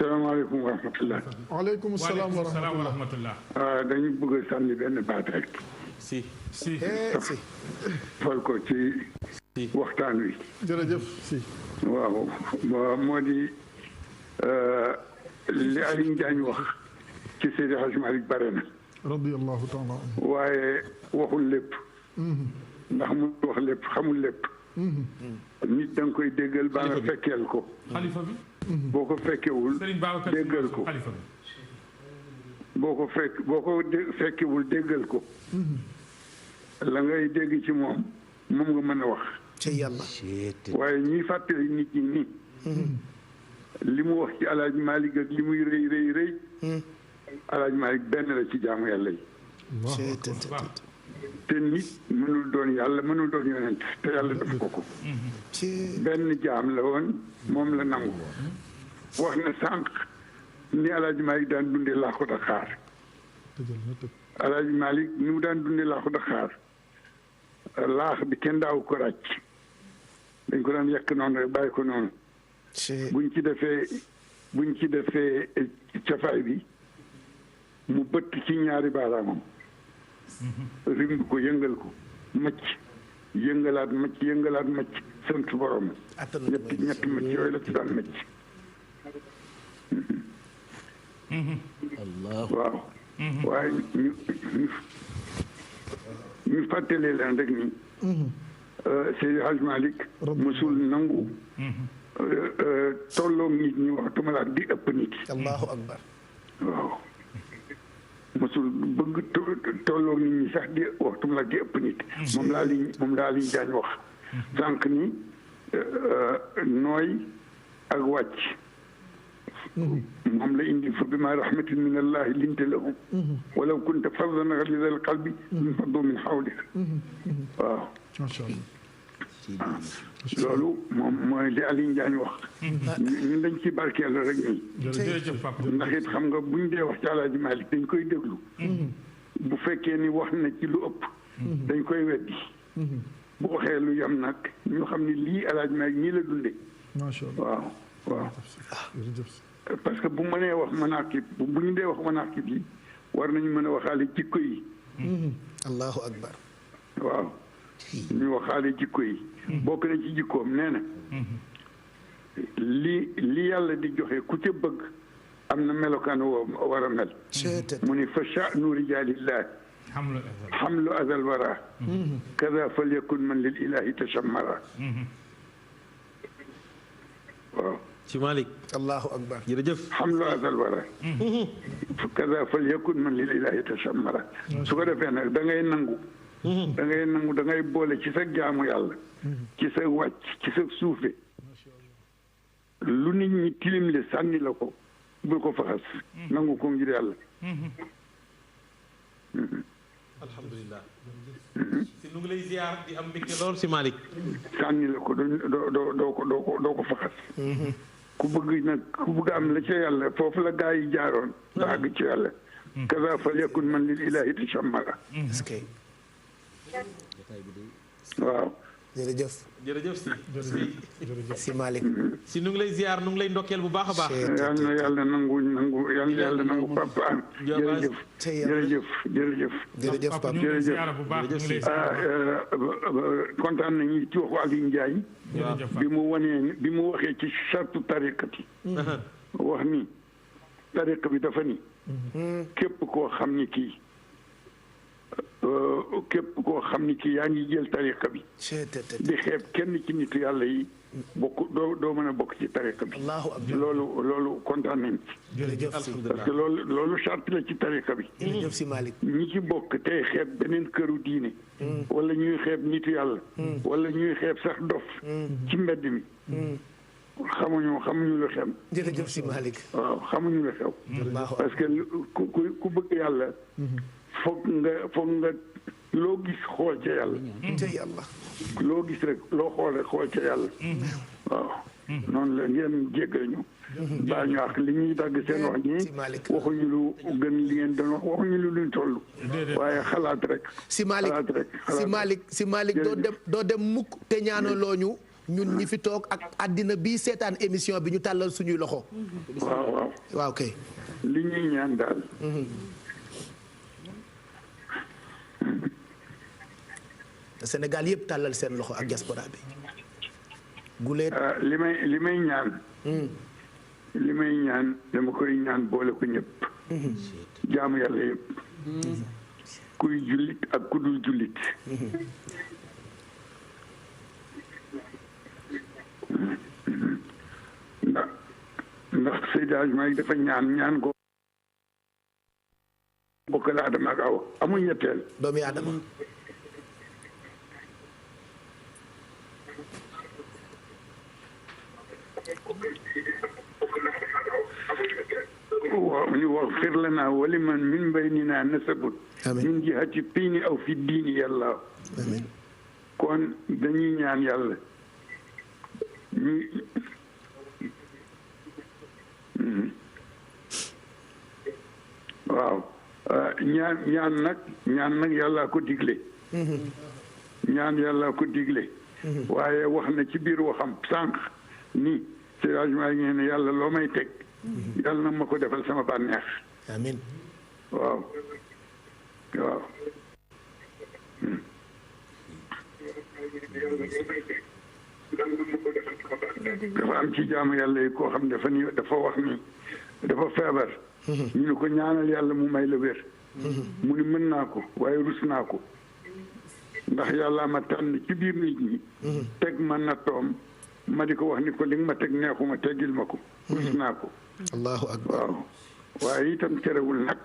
salaamaaleykum wa rahmatulah. waaleykum salaam wa rahmatulah. dañu bëgg a sànni benn baat rek. si. fal ko ci waxtaan wi. jërëjëf si. waaw moo di li Alioune Diagne wax ci Seydi Hadji Malick bare na. radiyallahu taala anhu. waaye waxul lépp. ndax mu wax lépp xamul lépp. nit da nga koy déggal ba nga fekkeel ko. xalifa bi. boo ko fekkewul déggal ko. boo ko fekkewul déggal ko. la ngay dégg ci moom nga mën a wax. ca yàlla. waaye ñuy fàttali nit ñi nii. li mu wax ci Alaaji Malick ak li muy rëy. Alaaji Malick benn la ci jaamu yàlla yi. te nit mënul doon yàlla mënul doon yonent te yàlla def ko. benn jaam la woon moom la nangu. wax na sànq ni Alaaji Malick daan dundee laaxu Dakar. Alaaji Malick ni mu daan dundee laaxu Dakar laax bi kenn daaw ko ràcc dañ ko daan yekk noonu rek bàyyi ko noonu. buñ ci defee cafaay bi mu bëtt ci ñaari baaraamam. rimb ko yëngal ko macc yëngalaat macc sant borom. ñetti macc yooyu la ci daan macc. waaw. waaye ñu fàttalee leen rek ni. Seydi Hadji Malick musul nangu. tolloog nit ñi waxtuma laa di ëpp nit. allahu akbar. waaw. mosul bëgg tolloog nit ñi sax di waxtu la di ëpp nit. moom laa liñ daañ wax. sànq ni nooy ak wàcc. moom la indi fa bima rahmatin min allahi linta lahum. walaw kunta faddan ghaliza alqalbi lanfaddu min hawlik. waaw. loolu moom mooy li Alioune Diagne wax. ñun dañ ci barkeel rek nii. ndax it xam nga buñ dee wax ci Alaaji Malick dañ koy déglu. bu fekkee ni wax na ci lu ëpp. dañ koy weddi. bu waxee lu yem nag ñu xam ni lii Alaaji Malick ñii la dundee. macha allah waaw. parce que bu mënee wax manaqib bu ñu dee wax manaqib yi war nañu mën a waxaale jikko yi. allahu akbar. waaw. ñu waxaale jikko yi. bokk na ci jikkoom nee na. li yàlla di joxe ku ca bëgg am na melokaan woo war a mel. mu ni fa sha'nu rijaalillahi xamlu azal wara. kada fal yakun man lil ilahi tashammara. waaw. ci Malick. allahu akbar. jërëjëf. xamlu azal wara. kada fal yakun man lil ilahi tashammara. su ko defee nag da ngay nangu. da ngay boole ci sa jaamu yàlla. ci sa wàcc ci sa suufe. lu nit ñi tilim le sànni la ko bul ko faxas. nangu ko ngir yàlla. alhamdulilah. si nu ngi lay ziar di am mbégte lool si Malick. sànni la ko doo ko faxas. ku bëgg am la ca yàlla foofu la gaa yi jaaroon. ba àgg ci yàlla. kaza fal yakun man lil ilahi tashammara. waaw. jërëjëf. jërëjëf si Malick. si nu ngi lay ziar nu ngi lay ndokkeel bu baax a baax. yal na yàlla nangu Papa An. jërëjëf Papa. kontaan nañu ci waxu Alioune Ndiaye. bi mu waxee ci sartu tariqati. wax ni tariqa bi dafa ni. képp koo xam ni kii. yaa ngi jël tariqa bi di xeeb kenn ci nitu yàlla yi doo mën a bokk ci tariqa bi. loolu kontaan nañ ci. parce que loolu charte la ci tariqa bi. jërëjëf si Malick. ñi ci bokk tey xeeb beneen këru diine. wala ñuy xeeb nitu yàlla. wala ñuy xeeb sax dof ci mbedd mi. xamuñu lu xew. jërëjëf si Malick. waaw xamuñu lu xew. parce que ku bëgg yàlla. foog nga loo gis xool ca yàlla. loo gis rek loo xool ca yàlla. waaw. noonu la ngeen jéggal ñu. baa ñu ak li ñuy dagg seen wax ñi waxuñu lu gën li ngeen doon wax waxuñu lu luñ toll. waaye xalaat rek. si Malick doo dem mukk te ñaanaloo ñu ñun ñi fi toog ak àddina bi seetaan émission bi ñu tàllal suñuy loxo. waaw. waaw kay. li ñuy ñaan daal. Sénégal yëpp tàllal seen loxo ak diaspora bi. guleet li may ñaan. li may ñaan dama koy ñaan boole ko ñëpp. jaamu yàlla yëpp. kuy jullit ak ku dul jullit. ndax Seydi Hadji Malick dafa ñaan ko bokk la Adama ak Awa amul ñetteel. doomi Adama. ñu wax xir lana wali man min baynina nasabut min jihati tiini aw fi diini yàlla. kon dañuy ñaan yàlla waaw ñaan nag yàlla ko digle. ñaan yàlla ko digle. waaye wax na ci biir waxam sànq ni sérieusement ngeen ne yàlla loo may teg. yàlla na ma ko defal sama bànneex. amiin. waaw. dafa am ci jaamu yàlla yi koo xam dafa wax ni dafa feebar. ñu ne ko ñaanal yàlla mu may la wér. mu ni mën naa ko waaye rus naa ko. ndax yàlla ma tànn ci biir nit ñi. teg ma nattoom ma di ko wax ni ko li nga ma teg neexuma teggil ma ko. rus naa ko. allahu akbar. waaw waaye itam terewul nag.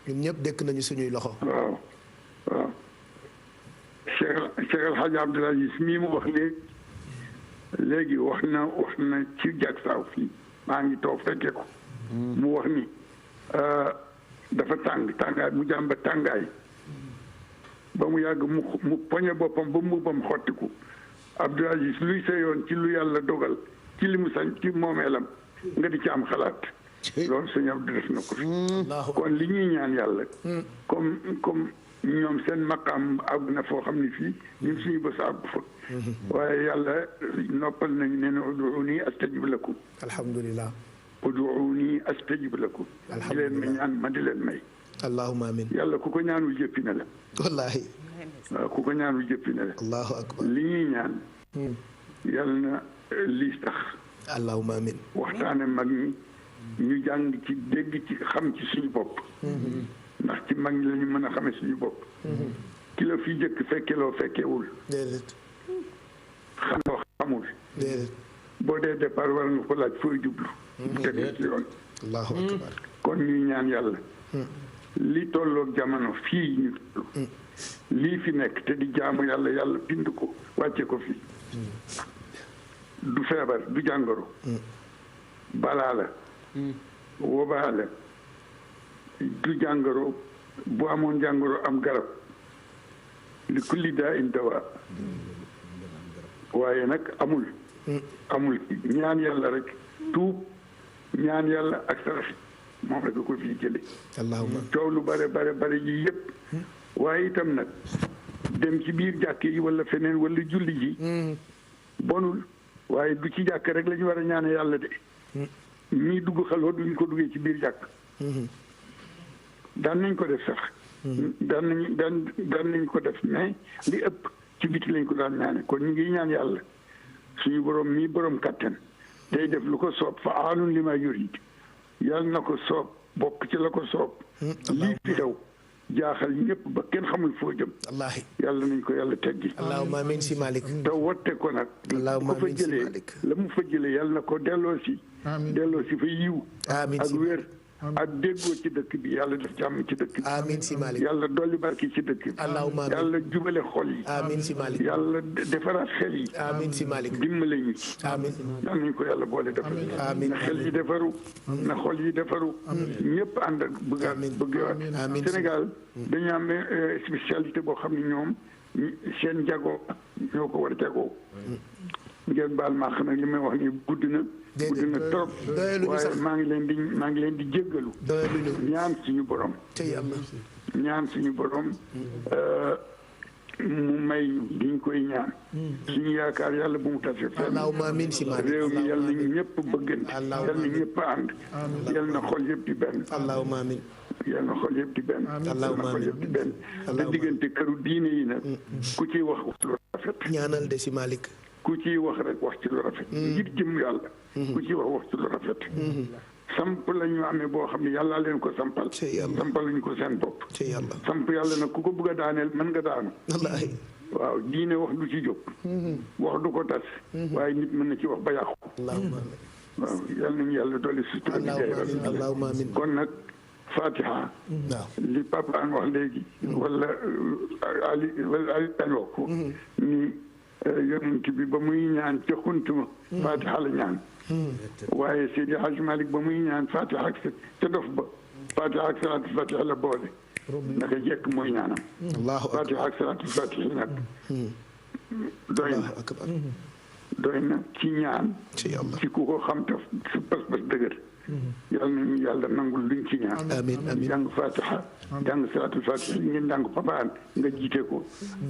ñun ñëpp dëkk nañu suñuy loxo. waaw. Cheikh El Hadj Abdoul Aziz mii mu wax léegi wax na ci jagsaaw fii maa ngi toog fekke ko. mu wax ni dafa tàngaay mu jàmba tàngaay ba mu yàgg mu poñe boppam ba mbubbam xottiku. Abdoul Aziz luy sa yoon ci lu yàlla dogal ci li mu sañ ci moomeelam nga di ci am xalaat. loolu sëñ Abdou def na ko fi. kon li ñuy ñaan yàlla. comme ñoom seen maqaam àgg na foo xam ne fii ñun suñu bës àggu fa. waaye yàlla noppal nañu ne ne uduuni astajib lakum. alhamdulilah. uduuni astajib lakum. di leen ma ñaan ma di leen may. allahumma amin. yàlla ku ko ñaanul jëppi na la. wallaahi. waaw ku ko ñaanul jëppi na la. allahu akbar. li ñuy ñaan. yàlla na lii tax. allahumma amin. waxtaane mag ñi ñu jàng ci dégg ci xam ci suñu bopp. ndax ci mag ñi la ñu mën a xamee suñu bopp. ki la fi jëkk fekkeloo fekkewul. déedéet. xam loo xamul. déedéet. boo dee départ war nga ko laaj fooy jublu. teg ci yoon. allahu akbar. kon ñuy ñaan yàlla. li tolloog jamono fii ñu toll. lii fi nekk te di jaamu yàlla yàlla bind ko wàcce ko fii. du feebar du jàngoro. balaa la. wobaa la. du jàngoro bu amoon jàngoro am garab. li kulli daa in dawaa. waaye nag amul. ñaan yàlla rek tuub ñaan yàlla ak sarax moom rek ko fii jële. allahumma. coow lu bare yi yëpp. waaye itam nag dem ci biir jàkk yi wala feneen wala julli ji. bonul waaye du ci jàkk rek la ñu war a ñaane yàlla de. ñii dugg xaloo duñ ko duggee ci biir jàkk. daan nañ ko def sax. daan nañ ko def mais li ëpp ci biti lañ ko daan ñaane kon ñu ngi ñaan yàlla suñu borom mii borom kattan day def lu ko soob fa aalun li ma yurid yàlla na ko soob bokk ci la ko soob. lii fi xew jaaxal ñëpp ba kenn xamul foo jëm. wallaahi. yàlla nañ ko yàlla teggi. allahumma amiin si Malick. te wotte ko nag. allahumma ko fa amiin si jëlee Malick. la mu fa jëlee yàlla na ko delloo si. delloo si fa yiw. amiin ak si wér. ak déggoo ci dëkk bi yàlla def jàmm ci dëkk bi. amiin si Malick. yàlla dolli barki ci dëkk bi. allahumma amiin. yàlla jubale xol yi. amiin si Malick. yàlla defaraat xel yi. amiin si Malick. dimbale ñu. amiin. yal nañu ko yàlla boole defal. amiin. na xel yi defaru. na xol yi defaru. ñëpp ànd ak bëggaat. amiin. Sénégal dañu am spécialité boo xam ne ñoom seen jago ñoo ko war a jagoo. ngeen baal maa xam nag li may wax ni gudd na. gudd na trop. waaye maa ngi leen di jéggalu. ñaan suñu borom. te yàlla. ñaan suñu borom mu may ñu diñ koy ñaan suñu yaakaar yàlla bu mu tase fenn allahumma amiin si Malick réew mi yàlla nañu ñëpp bëggante yàlla na ñëpp ànd yàlla na xol yëpp di benn allahumma amiin yàlla na xol yëpp di benn yàlla na xol yëpp di benn te diggante këru diine yi nag ku ciy wax lu rafet ñaanal de si Malick ku ciy wax rek wax ci lu rafet ngir jëm yàlla ku ciy wax ci lu rafet samp la ñu amee boo xam ne yàlla leen ko sampal sampal lañu ko seen bopp samp yàlla nag ku ko bëgg a daaneel mën nga daanu wallaahi waaw diine wax du ci jóg wax du ko tas waaye nit mën na ci wax ba yàqu waaw yal nañu yàlla dolli sutura bi allahumma amiin kon nag Fatiha li papa an wax léegi wala Ali an wax ko ni yonent bi ba muy ñaan ca xuntuma Fatiha la ñaan waaye Seydi Hadj Malick ba muy ñaan Fatiha ak ca dof ba Fatiha ak salaatul Fatiha la boole naka jekk mooy ñaanam Fatiha ak salaatul Fatiha nag doy na ci ñaan ci ku ko xam te su pas-pas dëgër yàlla nañu yàlla nangul luñ ci ñaan amiin jàng Fatiha jàng salaatul Fatiha ngeen jàng papaan nga jiite ko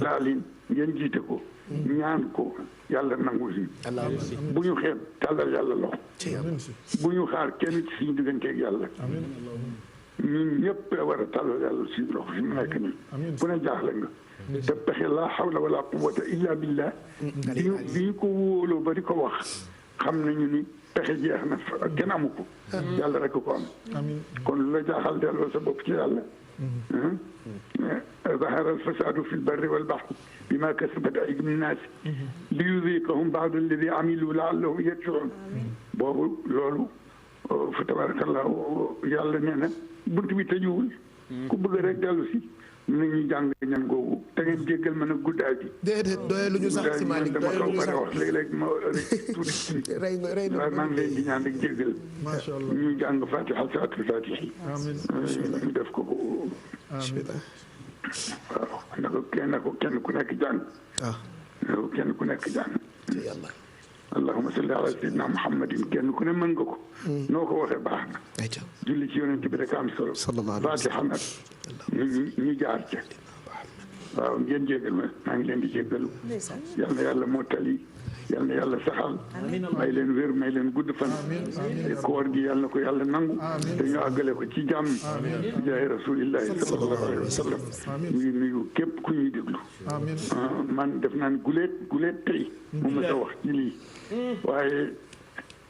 laalin ngeen jiite ko ñaan ko yàlla nangul si bu ñu xeeb tàllal yàlla loxo bu ñu xaar kenn ci suñu digganteeg yàlla ñun ñëpp la war a tàllal yàlla suñu loxo fi mu nekk nii ku ne jaaxle nga te pexe laa hawla wala quwwata illa billah bi ñu ko wóoloo ba di ko wax xam nañu ni pexe jeex na kenn amu ko yàlla rek ko am kon lu la jaaxal delloo sa bopp ci yàlla zahara al-fasadu fi al-barri wal-bahri bima kasabat aydi n-nas liyuziqahum ba'da alladi amilu la'allahum yarji'un boobu loolu fa tabarakallahu yàlla nee na bunt bi tëjuwul ku bëgg rek dellu si nañu jàng ñan googu te ngeen jéggal ma nag guddaay bi déedéet doyalu ñu sax si Malick dama ko bare wax léeg-léeg ma tuuti rey waaye maa ngi leen di ñaan rek jéggal ñu jàng Fatiha salaatul Fatiha ñu def ko waaw na ko kenn ku nekk jàng kenn ku nekk jàng allahumma salli ala sayyidina muhammadin kenn ku ne mën nga ko noo ko waxee baax na julli ci yonent bi rek am solo Fatiha nag ñu jaar ca waaw ngeen jéggal ma maa ngi leen di jéggalu yal na yàlla mottali yal na yàlla saxal may leen wér may leen gudd fan koor gi yal na ko yàlla nangu te ñu àggale ko ci jàmm jaay rasulillahi sallallahu alayhi wa sallam ñu nuyu képp ku ñuy déglu man def naan guleet tey mu ma sa wax ci lii waaye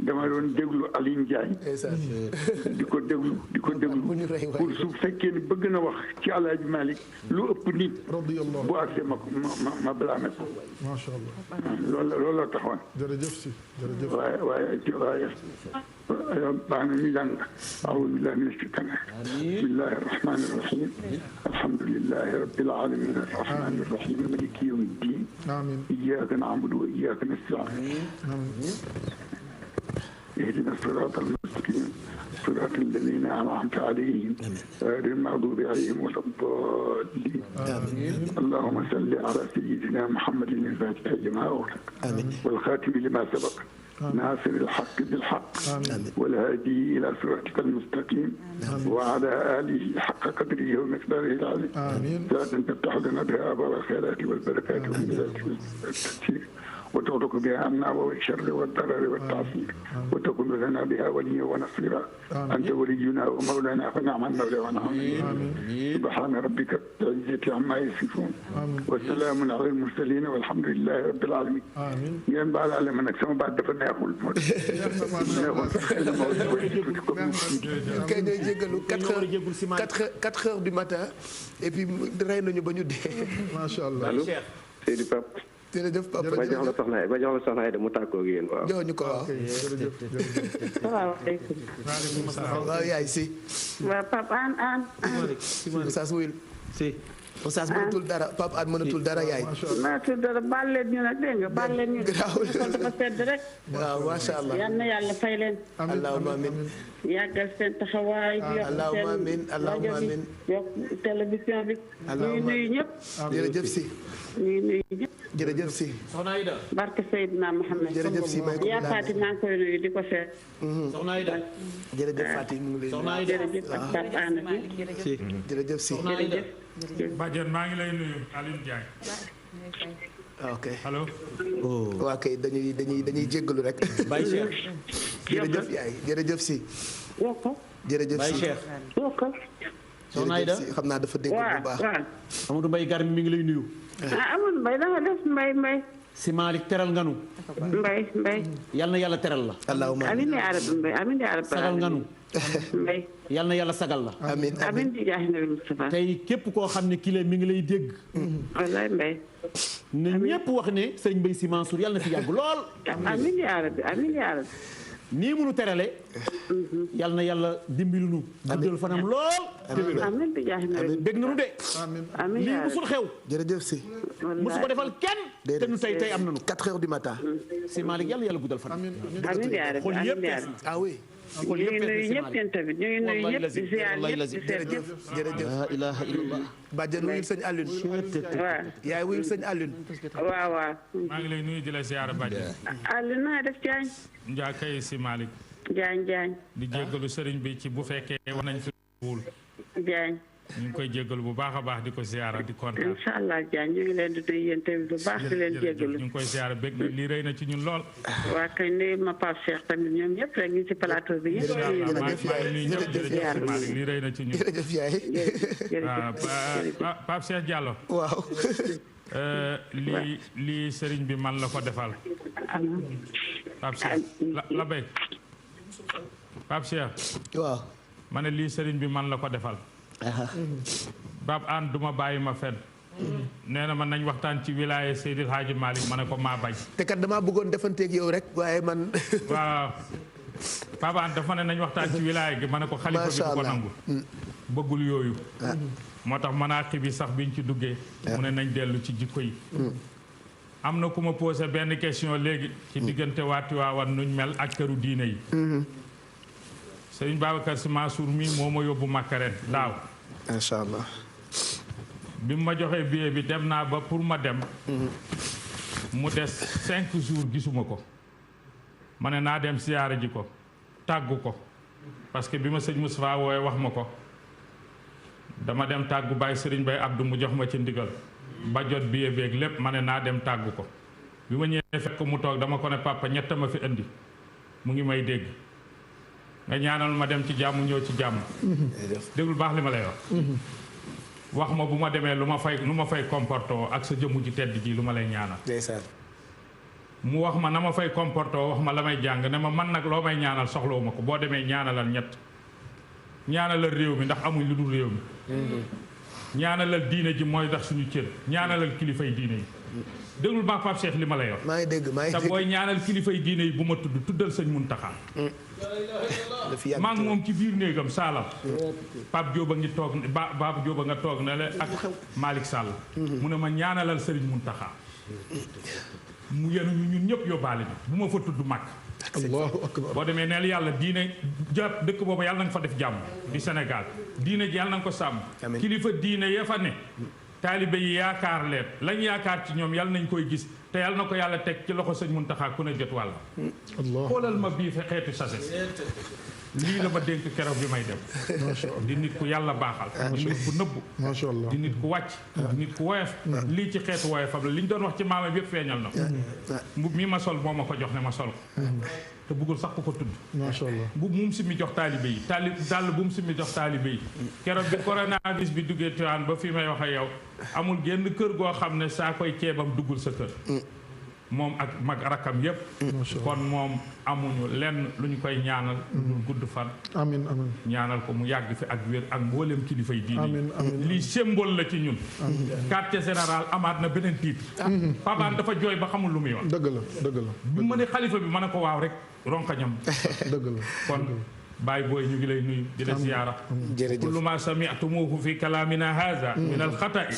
dama doon déglu Alioune Ndiaye di ko déglu pour su fekkee ni bëgg na wax ci Alaaji Malick lu ëpp nit bu àgsee ma blâme ko macha allah loolu la taxoon jërëjëf si jërëjëf waaye baax na ñu jàng aoudu billahi min ashaytan bismillahi arrahmani irrahim alhamdulillahi rabbil alamin arrahmani irrahim maliki yawmi ddin iyyaka na'budu wa iyyaka nasta'in اهدنا الصراط المستقيم صراط الذين أنعمت عليهم غير المغضوب عليهم ولا الضالين اللهم صل على سيدنا محمد الفاتح لما أغلق والخاتم لما سبق ناصر الحق بالحق والهادي إلى صراطك المستقيم وعلى آله حق قدره ومقداره العظيم ذات تفتح لنا بها أبواب الخيرات والبركات والتيسير وتغرق بها عنا والشر والضرر والتعصير وتكون لنا بها وليا ونصيرا أنت ولينا ومولانا فنعم المولى ونعم سبحان ربك العزة عما يصفون وسلام على المرسلين والحمد لله رب العالمين ngeen baal ale ma nag sama baat dafa neexul moo kay ñooy jéggalu 4 heures du matin et puis rey nañu ba ñu dee macha allah allo Seydou Pape jërëjëf papa ba jox la soxna Aïda mu tàggoo ak yéen waaw. jox ñu ko waaw. salaamaaleykum. waaw yaay si. waaw papa an. Oustaz Wil. si. Oustaz mënatul dara Pape An mënatul dara yaay. mënatul dara baal leen ñu nag dégg nga baal leen ñu. garaawul kon dafa sedd rek. waaw macha allah. yal na yàlla fay leen. allahumma amin. yàggal seen taxawaay. allahumma amin allahumma amin. yokk télévision bi. ñu ngi nuyu ñëpp. jërëjëf si. ñu ngi nuyu ñëpp. jërëjëf si. soxna Aida. barke Seydina Mohamed. jërëjëf si may ko yaa Fatou maa ngi koy nuyu di ko seet. soxna Aida. jërëjëf Fatou mu ngi lay. soxna Aida jërëjëf ak Pape Anna bi. jërëjëf si. soxna Aida. Badiane maa ngi lay nuyu Aline Diagne. ok allo. waa kay dañuy jéggalu rek. Baye Cheikh. jërëjëf yaay jërëjëf si. yokk jërëjëf Baye si. Cheikh. yokk. soxna Aida xam naa dafa dégg bu baax. waaw. Amadou Mbaye Garmi mi ngi lay nuyu. Amadou Mbaye da nga def Mbaye. si Malick teral nganu. Mbaye. yal na yàlla teral la. allahumma amiin yaa rabbi Mbaye amiin yaa rabbi. sagal nganu. Mbaye. yal na yàlla sagal la. amiin amiin di jaahi nabi Mustafa. tey képp koo xam ne kii mi ngi lay dégg. wallaay Mbaye. ne ñépp wax ne Serigne Mbaye Sy Mansour yàlla na fi yàgg lool. amiin yaa rabbi amiin yaa rabbi. nii mu nu terale. yal na yàlla dimbali nu. guddal fanam lool. amiin di jaahi nabi. dégg na nu de. amiin lii yaa musul xew. jërëjëf si. musu ko defal kenn. te nu tey am nañu. 4 heures du matin. si Malick yàlla guddal fanam. amiin yaa rabbi amiin yaa rabbi. ah oui. ñu ngi nuyu ñëpp yéen tamit ñu ngi nuyu ñëpp di ziar ñëpp di seet ñëpp. jërëjëf la ilaha illallah. Badiane wuyul sëñ Alioune. waaw. yaay wuyul sëñ Alioune. waaw. maa ngi lay nuyu di la ziar Badiane. Alioune naa def Diagne. Njaa kay si Malick. Diagne. di jéggalu sëriñ bi ci bu fekkee wax nañ fi wul. Diagne. ñu ngi koy jéggalu bu baax a baax di ko ziara di kontaan. incha allah Diagne ñu ngi leen di nuyu yéen tamit bu baax di leen jéggalu. ñu ngi koy ziara bég na lii rëy na ci ñun lool. waa kay nuyu ma Pape Cheikh tamit ñoom ñëpp rek ñu ci plateau bi yëpp. jërëjëf jërëjëf Malick lii rëy na ci ñun. jërëjëf yaay. Pape Cheikh Diallo. waaw. lii sëriñ bi man la ko defal. Pape Cheikh la béy. Pape Cheikh. waaw. ma ne lii sëriñ bi man la ko defal. Pape An duma bàyyi ma fen nee na man nañ waxtaan ci wilaya Seydil Hadji Malick ma ne ko maa bañ. te kat damaa bëggoon defanteeg yow rek waaye man. waaw Pape An dafa ne nañ waxtaan ci wilaya gi ma ne ko xalifa bi du ko nangu. bëggul yooyu. moo tax manaaxi bi sax biñ ci duggee. mu ne nañ dellu ci jikko yi. am na ku ma posé benn question léegi. ci diggante waati waawan nuñ mel ak këru diine yi. Sëriñ Babacar Sy Mansour mii moo ma yóbbu Makka ren daaw. macha allah. bi mu ma joxee billet bi dem naa ba pour ma dem. mu des 5 jours gisuma ko. ma ne naa dem siyaare ji ko tàggu ko parce que bi ma sëñ Moustapha wooye wax ma ko dama dem tàggu Baye Serigne Baye Abdou mu jox ma ci ndigal ba jot billet beeg lépp ma ne naa dem tàggu ko bi ma ñëwee fekk mu toog dama ko ne papa ñett ma fi indi mu ngi may dégg nga ñaanal ma dem ci jàmm ñëw ci jàmm. déglul baax li ma lay wax ma bu ma demee lu ma fay comportoo ak sa jëmmu ji tedd ji lu ma lay ñaanal. mu wax ma na ma fay comportoo wax ma la may jàng ne ma man nag loo may ñaanal soxlawu ma ko boo demee ñaanalal ñett ñaanalal réew mi ndax amuñ lu dul réew mi. ñaanalal diine ji mooy ndax suñu cër ñaanalal kilifay diine yi. déglul baax Pape Cheikh li ma lay wax. maa ngi dégg te booy ñaanal kilifay diine yi bu ma tuddal sëñ Muntaxa. maa ngi moom ci biir néegam saalam. Pape Diop a ngi toog Pape Diop a nga toog na le ak Malick Sall. mu ne ma ñaanalal sëriñ Muntaxa. mu yenu ñun ñëpp yóbbaale ñu bu ma fa tudd màkk. allahu akbar. boo demee neel yàlla diine jàpp dëkk boobu yàlla na nga fa def jàmm di Sénégal diine ji yàlla na nga ko sàmm. kilifa diine ya fa ne. taalibe yi yaakaar leen lañ yaakaar ci ñoom yàlla nañ koy gis te yàlla na ko yàlla teg ci loxo sëñ Muntaxa ku ne jot wàlla. xoolal ma bii fa xeetu sase. lii la ma dénk keroog bi may dem. di nit ku yàlla baaxal. di nit ku nëbbu. macha allah di nit ku wàcc. di nit ku woyof. lii ci xeetu woyofam la li ñu doon wax ci maama bi yëpp feeñal na. mbub mi ma sol moo ma ko jox ne ma sol ko. te bëggul sax ku ko tudd. macha allah mbub mu si mi jox taalibe yi dàll bu mu si mi jox taalibe yi. keroog bi coronavirus bi duggee Tiwaawan ba fii may wax ak yow amul genn kër goo xam ne saa koy ceebam duggul sa kër. moom ak mag rakkam yépp kon moom amuñu lenn lu ñu koy ñaanal lu gudd fan amiin amiin ñaanal ko mu yàgg fi ak wér ak mboolem kilifa yi diine amiin amiin lii symbole la ci ñun quartier général amaat na beneen titre Pabaan dafa jooy ba xamul lu muy wax dëgg la bi ma ne xalifa bi ma ne ko waaw rek ronkañam dëgg la kon baay booy ñu ngi lay nuyu di la ziyaara kullu ma sami'tumuhu fi kalaamina haza min al xata'i